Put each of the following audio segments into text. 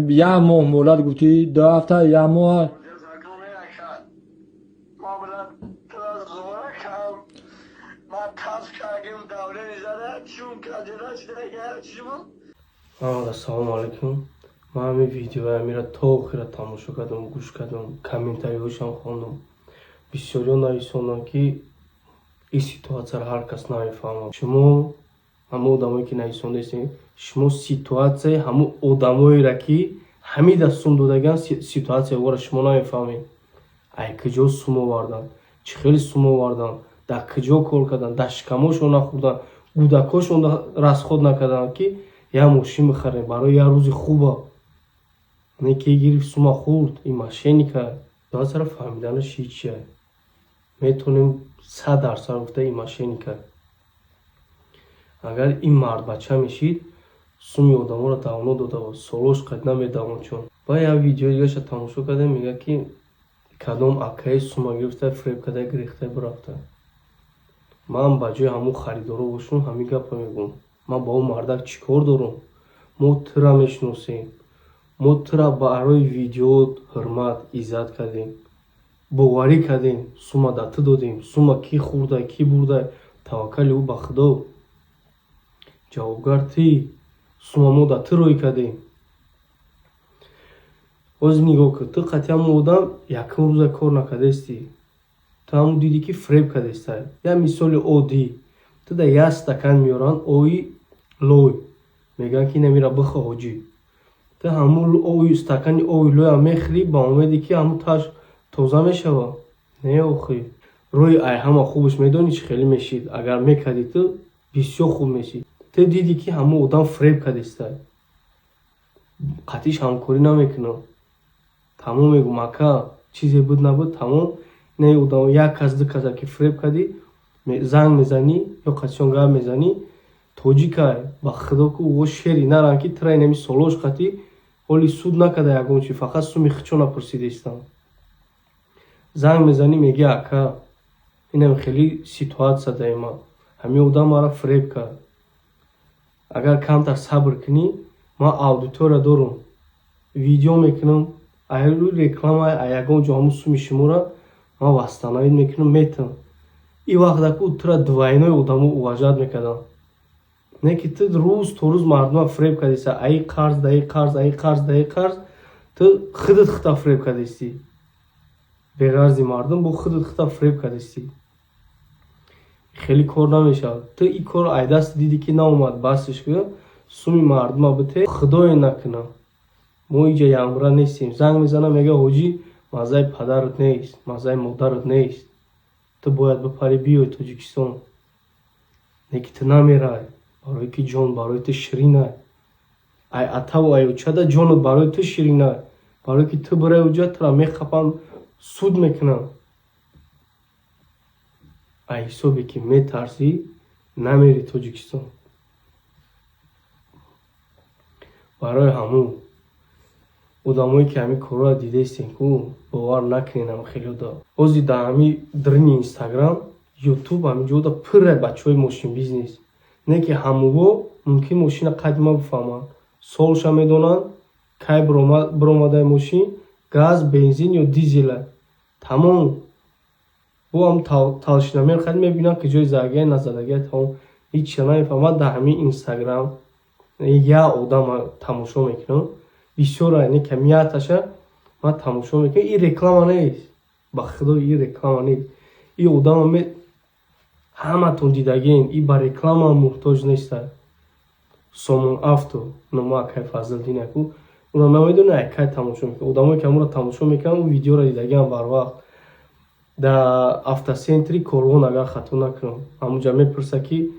Як моҳ муҳлат гуфтӣ, 2 ҳафта, як моҳ. Ассалому алайкум. Ман ҳамин видеои Амира то охира тамошо кардам, гӯш кардам, комментариҳошам хондам. Бисёриҳо нависонданд, ки ин ситуатсияро ҳар кас намефаҳмад. Шумо ҳамон одамое, ки нависондаистем, шумо ситуатсияи ҳамон одамоеро, ки ҳамида сум додагиан, ситуатсияи онро шумо намефаҳмед. Ай куҷо сум оварданд, чӣ хеле сум оварданд, дар куҷо кор карданд, дар шикамошон нахӯрданд, кӯдакошон расход накарданд, ки як мошин бихарем барои як рӯзи хуба. Не ки гирифт, сума хӯрд, ин мошенника. Ситуатсияро фаҳмиданаш ҳичия. Метавонем 100% гуфта, ин мошенника. Агар ин мардбача мешид, суми одаморо давно дода буд, солош қад намедавон чун. Ба як видеои дигаша тамошо кардем, мегӯяд, ки кадом акаи сума гирифта, фиреб карда, гирехта бирафта. Ман ба ҷои ҳамун харидоро бошум, ҳамин гапро мегӯям. Ман ба ӯ мардак чӣ кор дорам? Мо тура мешиносем. Мо тура барои видеоот ҳурмат, иззат кардем. Боварӣ кардем, сума да ту додем. Сума кӣ хӯрда, кӣ бурда, таваккали ӯ ба Худо. Ҷавобгар тӣ. Сума мо да ту рӯй кардем. Ҳозир нигоҳ кун, ту қатъи ҳамон одам якум рӯза кор накардаистӣ. Ту ҳамун дидӣ, ки фиреб кардаистай. Як мисоли оддӣ. Ту да як стакан меоранд ои лой. Мегӯянд, ки инамира бихӯ, ҳоҷӣ. Ту ҳамун ои стакани ои лоям мехӯрӣ ба умеде, ки ҳамун таш тоза мешавад. Не, охи. Рӯи ай ҳама хубаш медонӣ, чӣ хеле мешид. Агар мекардӣ, ту бисёр хуб мешид. Ту дидӣ, ки ҳамун одам фиреб кардаистай. Қатъиш ҳамкорӣ намекунам. Тамом, мегӯм, ака, чизе буд набуд, тамом. Не, одам як кас, ду каса ки фиреб кардӣ, занг мезанӣ ё қатъишон гап мезанӣ, тоҷикай, ба худо ку о шери наран, ки тура инами солош қатӣ ҳоли суд накарда ягон чи, фақат суми хичона пурсидаистам. Занг мезанӣ, мегӯӣ: «Ака, инам хеле ситуатсия даима, ҳамин одам маро фиреб кард. Агар камтар сабр кунӣ, ман аудитория дорам, видео мекунам, ай рӯи реклама, ай ягон ҷо ҳамун суми шуморо ман восстановить мекунам, метавам». Ин вақт ку тура двойной одамо уважать мекарданд. Не ки ту рӯз то рӯз мардума фиреб кардиста, аи қарз даи қарз, аи қарз даи қарз, ту худат хута фиреб кардистӣ. Беғарзи мардум бо худат хута фиреб кардистӣ. Хеле кор намешавад. Ту ин корро ай даст дидӣ, ки наомад, басш ку, суми мардума бите, худое накуна. Мо иҷа ямра нестем. Занг мезанам, мега: «Ҳоҷӣ, маззаи падарат нест, маззаи модарат нест. Ту бояд бипарӣ, биёй Тоҷикистон». Не ки ту намерай, барое ки ҷон барои ту ширинай. Ай атаву ай очада ҷонат барои ту ширинай. Барое ки ту бирай уҷа, тура мехапанд, суд мекунанд. Ай ҳисобе ки метарсӣ, намери Тоҷикистон. Барои ҳамун одамое, ки ҳамин корро дидаистем ку, бовар накунед ҳам хеле да. Ҳозир дар ҳамин дрини Инстаграм, Ютуб, ҳамин ҷода пурра бачаҳои мошинбизнес. Не ки ҳамуво мумкин мошина қадима бифаҳманд. Солша медонанд, кай биромадаи мошин, газ, бензин ё дизела. Тамом. Бо ҳам толщиномер хади мебинанд, ки ҷои задагия, назадагия, тамом. Ҳеҷ намефаҳмад. Дар ҳамин Инстаграм як одама тамошо мекунам. Бисёра не, камияташа ман тамошо мекунам. Ин реклама нест. Ба худо, ин реклама нест. Ин одама ҳаматон дидагиен, ин ба реклама муҳтоҷ неста. Сомон Авто номо акай Фазлиддин аку. Ура намедони, ай кай тамошо мекунам. Одамое, ки ҳамонро тамошо мекунанд, ӯ видеоро дидагиам барвақт. Дар автосентри Корвон, агар хато накунам, ҳамунҷа мепурсад, ки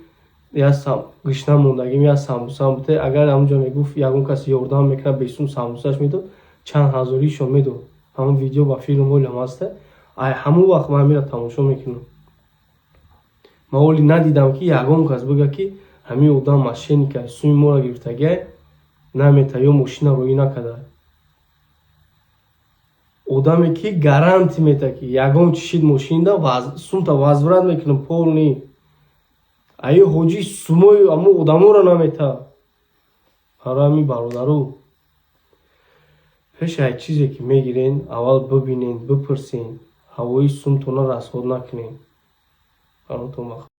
як гушна мондагим, як самбусам бите. Агар ҳамунҷа мегуфт, ягон кас ёрдам мекард, бесум самбусаш медод, чанд ҳазоришон медод. Ҳамон видео ба филм ҳолам ҳаста. Ай ҳамон вақт ман ҳаминро тамошо мекунам. Ман ҳоли надидам, ки ягон кас бигӯяд, ки ҳамин одам мошенника, суми моро гирифтагиай, намета ё мошина роӣ накарда. Одаме, ки гарантия мета, ки ягон чи шид мошинда, сумта возврат мекунам полный. Аи ҳоҷӣ сумои ҳамон одаморо намета. Барои ҳамин, бародару Пеш аз чизе ки мегирен, аввал бибинен, бипурсен, ҳавои сумтона расход накунен. Фаҳмтон.